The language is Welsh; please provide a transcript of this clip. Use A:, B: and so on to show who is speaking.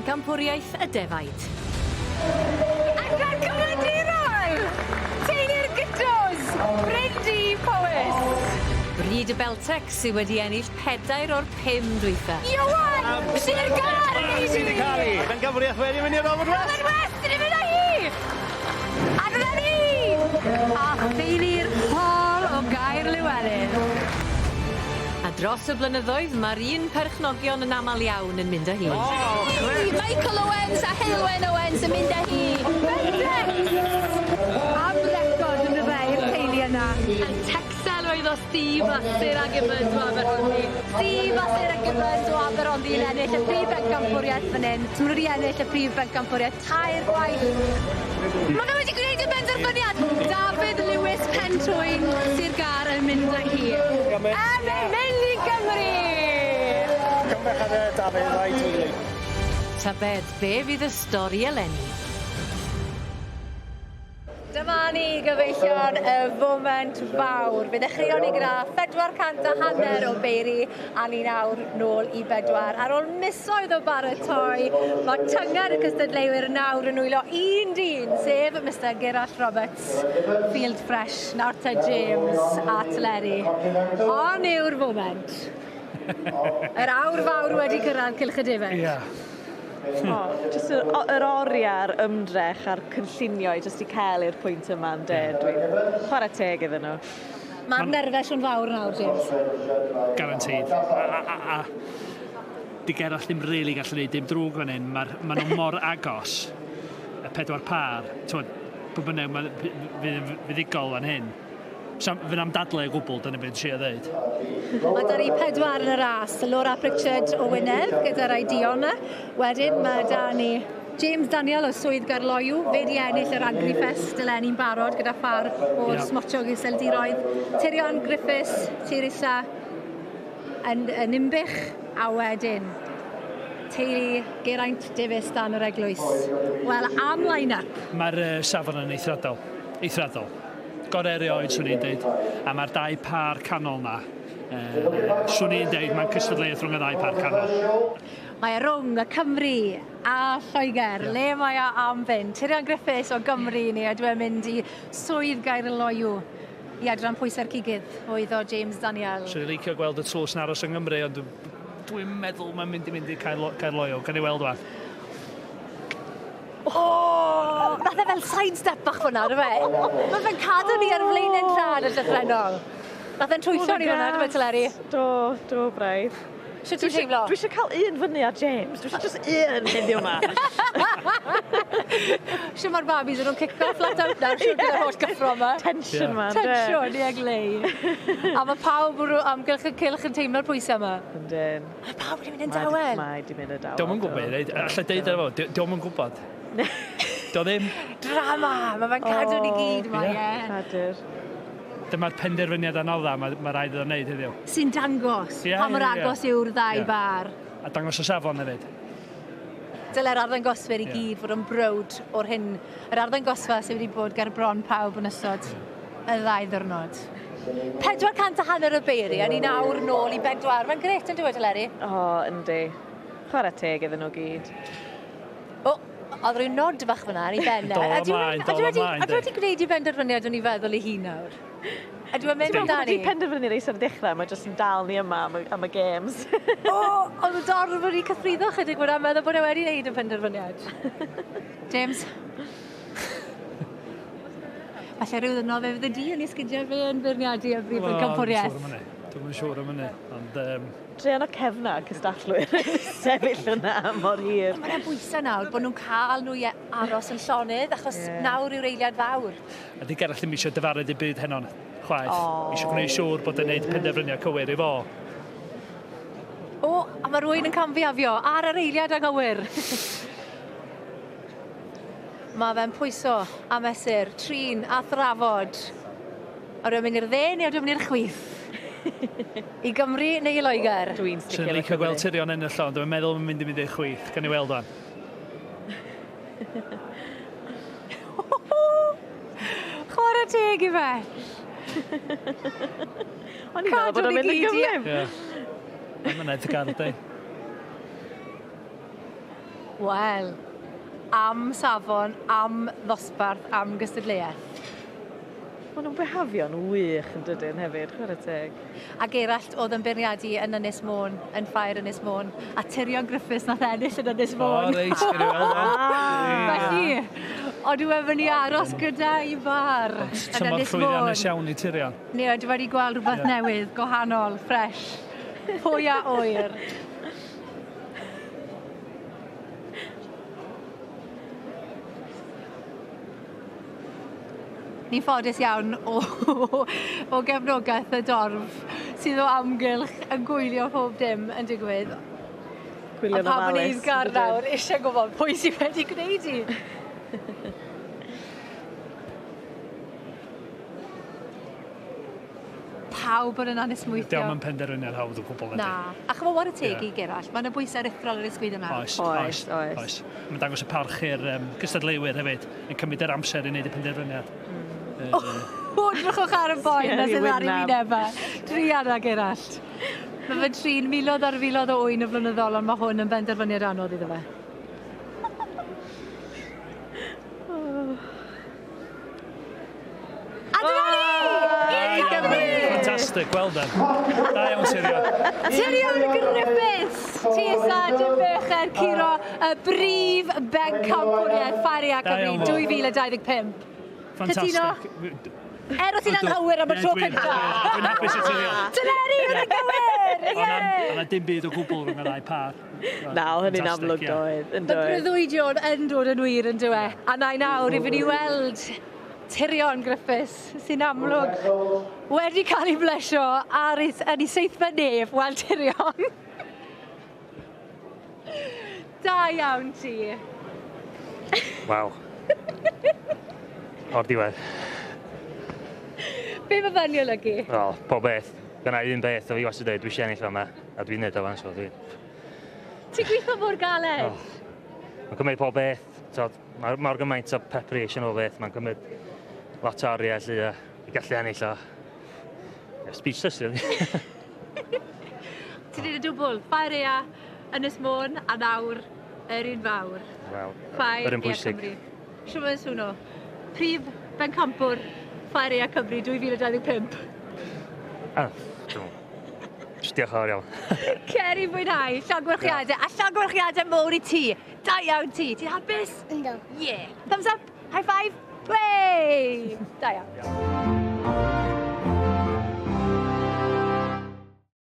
A: Pencampwriaeth y Defaid.
B: Adran Cyfrifiadurol! Teulu'r Gutos! Bryn Du, Powys!
A: Bryd y Beltex sydd wedi ennill pedair o'r pum dwytha.
B: Ioan! Sir Gâr!
C: Sydd wedi cael ei. Pencampwriaeth wedi mynd i Robert West!
B: Robert West sydd wedi mynd â hi! A dyna ni!
A: A theulu'r Paul o Gaer Lywelyn. A dros y blynyddoedd, mae'r un perchnogion yn aml iawn yn mynd â hi.
B: Michael Owens a Heulwen Owens yn mynd â hi. Beltex!
A: Am record yn y fe i'r teulu yna. Y Texel oedd o Steve a Sarah Gibbons o Aberhonddu.
B: Steve a Sarah Gibbons o Aberhonddu yn ennill y prif bencampwriaeth fan hyn. Maen nhw wedi ennill y prif bencampwriaeth tair gwaith. Ma' fe wedi gwneud y benderfyniad! Dafydd Lewis Pentwyn, Sir Gâr yn mynd â hi. Yn mynd i Gymru!
C: Cymerwch Dafydd a'i teulu.
A: Tybed be fydd y stori eleni?
B: Dyma ni gyfeillion y foment fawr. Fe ddechreuon ni gyda 450 o beiri a ni nawr nôl i bedwar. Ar ôl misoedd o baratoi, mae tynged y cystadleuwyr nawr yn nwylo un dyn, sef Mr Gerallt Roberts, Field Fresh, nawr te James a Teleri. Hon yw'r foment. Yr awr fawr wedi cyrraedd Cylch y Defaid.
D: Ia.
E: O, jyst yr o- yr oriau a'r ymdrech a'r cynllunio i jyst i cael i'r pwynt yma ynde. Dwi'n chwarae teg iddyn nhw.
B: Mae'r nerfau yn fawr nawr, James.
D: Guaranteed. A di Gerallt ddim really gallu gwneud dim drwg fan hyn. Mae'r ma nhw mor agos, y pedwar pâr. T'mod, pwy bynnag fydd yn fuddugol fan hyn. Fydd am dadlau o gwbl, dyna beth trio ddeud.
B: Mae 'da ni pedwar yn y ras. Laura Pritchard o Wynedd gyda'r Ideon. Wedyn mae 'da ni James Daniel o Swydd Gaerloyw. Fe 'di ennill yr Agrifest eleni'n barod gyda phâr o'r Smotiog Iseldiroedd. Tirion Griffiths, Tir Isa yn Ninbych. A wedyn teulu Geraint Davies dan yr Eglwys. Wel, am line-up.
D: Mae'r safon yn eithriadol. Eithriadol. Gorau erioed, swn i'n deud. A mae'r dau pâr canol na. Swn i'n deud mae'n cystadleuaeth rhwng y ddau pâr canol.
B: Mae e rhwng y Cymru a Lloegr. Le mae e am fynd? Tirion Griffiths o Gymru ni a dwi'n mynd i Swydd Gaerloyw i adran pwysau'r cigydd oedd o James Daniel.
D: Swn i'n licio gweld y tlws yn aros yng Nghymru, ond dwi'n meddwl mae'n mynd i mynd i Caerloyw. Gawn ni weld wan.
B: O! Nath e fel sidestep bach fyna, do fe? Mae fe'n cadw ni ar flaenau'n llad yn llythrennol. Nath e'n twyllo ni fyna, do fe, Teleri?
E: Do, do, braidd.
B: Sut ti'n teimlo?
E: Dwi eisiau cael un fyny ar James. Dwi eisiau just un heddiw yma.
B: Siwr mae'r babis yn nhw'n cico flat out nawr, siwr gyda'r holl gyffro yma.
E: Tension yma, ynde?
B: Tension, ie, glei. A mae pawb o'r amgylch y cylch yn teimlo'r pwysau yma.
E: Yndyn.
B: Mae pawb wedi mynd yn dawel.
E: Mae di mynd yn dawel.
D: Dio'm yn gwybod beth i ddeud. Alla i deud efo, dio'm yn gwybod. Dio ddim.
B: Drama! Mae fe'n cadw ni gyd yma, ie.
E: Cadur.
D: Dyma'r penderfyniad anodda mae rhaid iddo wneud heddiw.
B: Sy'n dangos pa mor agos yw'r ddau bar.
D: A dangos y safon hefyd.
B: Dyle'r arddangoswyr i gyd fod yn browd o'r hyn, yr arddangosfa sydd wedi bod ger bron pawb yn ystod y ddau ddiwrnod. 450 o beiri, a ni nawr nôl i bedwar. Mae'n grêt yn dweud, Eleri?
E: O, yndi. Chwarae teg iddyn nhw gyd.
B: O, oedd rhyw nod bach fyna ar ei ben.
D: Dol ymlaen, dol ymlaen.
B: Ydw wedi gwneud i benderfyniad o'n i feddwl ei hun nawr? Ydw i'n mynd amdani?
E: Wedi penderfynu reis ar y dechrau, mae jyst yn dal ni yma am y games.
B: O, oedd y dorf wedi cythruddo chydig fyna, meddwl bod e wedi gwneud y penderfyniad. James? Falle rhyw ddwrnod fe fydd y di yn ei sgidiau fe yn beirniadu y brif bencampwriaeth.
D: Dwi'm yn siŵr am hynny, ond
E: Druan o cefna cystadlwyr yn sefyll yna am mor hir.
B: Ond mae'n bwysau nawr bod nhw'n cael nhw i aros yn llonydd, achos nawr yw'r eiliad fawr.
D: A di Gerallt ddim eisiau dyfaru dim byd heno, chwaith. Eisiau gwneud siŵr bod e'n gwneud penderfyniad cywir i fo.
B: O, a mae rhywun yn camfiafio ar yr eiliad anghywir. Mae fe'n pwyso a mesur, trin a thrafod. A rwy'n mynd i'r dde neu ydw i'n mynd i'r chwith? I Gymru neu i Loegr?
E: Dwi'n sticio
D: Swn i'n licio gweld Tirion ennill o, ond dwi'n meddwl mae'n mynd i mynd i'r chwith. Gawn ni weld wan.
B: Chwarae teg i fe.
E: O'n i'n meddwl bod o'n mynd yn gyflym.
D: Ie. Mae'n edrych ar di.
B: Wel, am safon, am ddosbarth, am gystadleuaeth.
E: Maen nhw'n behafio'n wych yn dydyn hefyd, chwarae teg.
B: A Gerallt oedd yn beirniadu yn Ynys Môn, yn Ffair Ynys Môn, a Tyrion Griffiths nath ennill yn Ynys Môn.
D: O, reit, gen i weld e.
B: Felly, ond dwi wedi mynd i aros gyda i bar yn
D: Tymor
B: Ynys Môn.
D: llwyddiannus iawn i Tyrion.
B: Neu, dwi wedi gweld rhywbeth newydd, gwahanol, ffres. Pwy a ŵyr. Ni'n ffodus iawn o, o gefnogaeth y dorf sydd o amgylch yn gwylio pob dim yn digwydd. A
E: Gwylio'n
B: pawb yn
E: ofalus.
B: eiddgar nawr eisiau gwybod pwy sydd wedi gwneud i. Pawb yn anesmwythio.
D: Diolch yn penderfyniad hawdd o gwbl ydy.
B: Na. A chymod whare teg
D: Ie.
B: i Gerallt, mae'n y bwysau aruthrol ar y sgwydd yma.
D: Oes,
E: Oes,
D: oes,
E: oes.
D: oes. Mae'n dangos y parch i'r gystadleuwyr hefyd, yn cymryd yr amser i wneud y penderfyniad.
B: O, drychwch ar y boi na
E: Scary
B: sydd ar ei
E: wyneb.
B: wyneb e. Druan â Gerallt. Mae fe'n trin miloedd ar filoedd o ŵyn y flynyddol, ond mae hwn yn benderfyniad anodd iddo fe. A dyna ni! I Gymru!
D: Fantastic, well done. Da iawn, Tyrion.
B: Tyrion Griffiths! TSA Dinbych er curo y brif bencampwriaeth Ffair Aeaf
D: Da
B: Cymru
D: iawn.
B: 2025.
D: Fantastic.
B: Er o ti'n anghywir am y tro
D: Ie,
B: cyntaf.
D: Dwi'n hapus i Tyrion.
B: Teleri, yn y gywir!
D: Ond
B: Ie!
D: na dim byd o gwbl rhwng y ddau par.
E: Na, o hynny'n
D: Fantastic,
E: amlwg
D: ie.
E: doedd. Yn
B: Mae
E: doedd.
B: breuddwydion yn dod yn wir yn dywe. A na i nawr i fynd i weld Tyrion Griffiths, sy'n amlwg wedi cael ei blesio ar ei, yn ei seithfed nef, wel Tyrion. Da iawn ti.
F: Waw. O'r diwedd.
B: Be mae fe'n ei olygu?
F: Wel, pob beth. Dyna un beth o fi wastad dweud, dwi eisiau ennill yma, a dwi'n neud o fan, so dwi...
B: Ti'n gweithio mor galed?
F: Oh. Mae'n cymryd pob beth, so, mae mor gymaint o preparation o beth, mae'n cymryd lot o oriau lle a i gallu ennill o. Yeah, speechless, really.
B: Ti'n neud y dwbl, Ffair Aeaf, Ynys Môn, a nawr yr un fawr.
F: Wel,
B: Ffair
F: yr un
B: Aeaf
F: pwysig.
B: Cymru. Siwr mae'n swno. Prif bencampwr Ffair Aeaf Cymru 2025.
F: Ah, dwi'm- Jyst diolch yn fawr iawn.
B: Cer i fwynhau, llongyfarchiadau, a llongyfarchiadau mowr i ti. Da iawn ti. Ti'n hapus?
G: Yndw.
B: Yeah. Thumbs up, high five, way! Da iawn.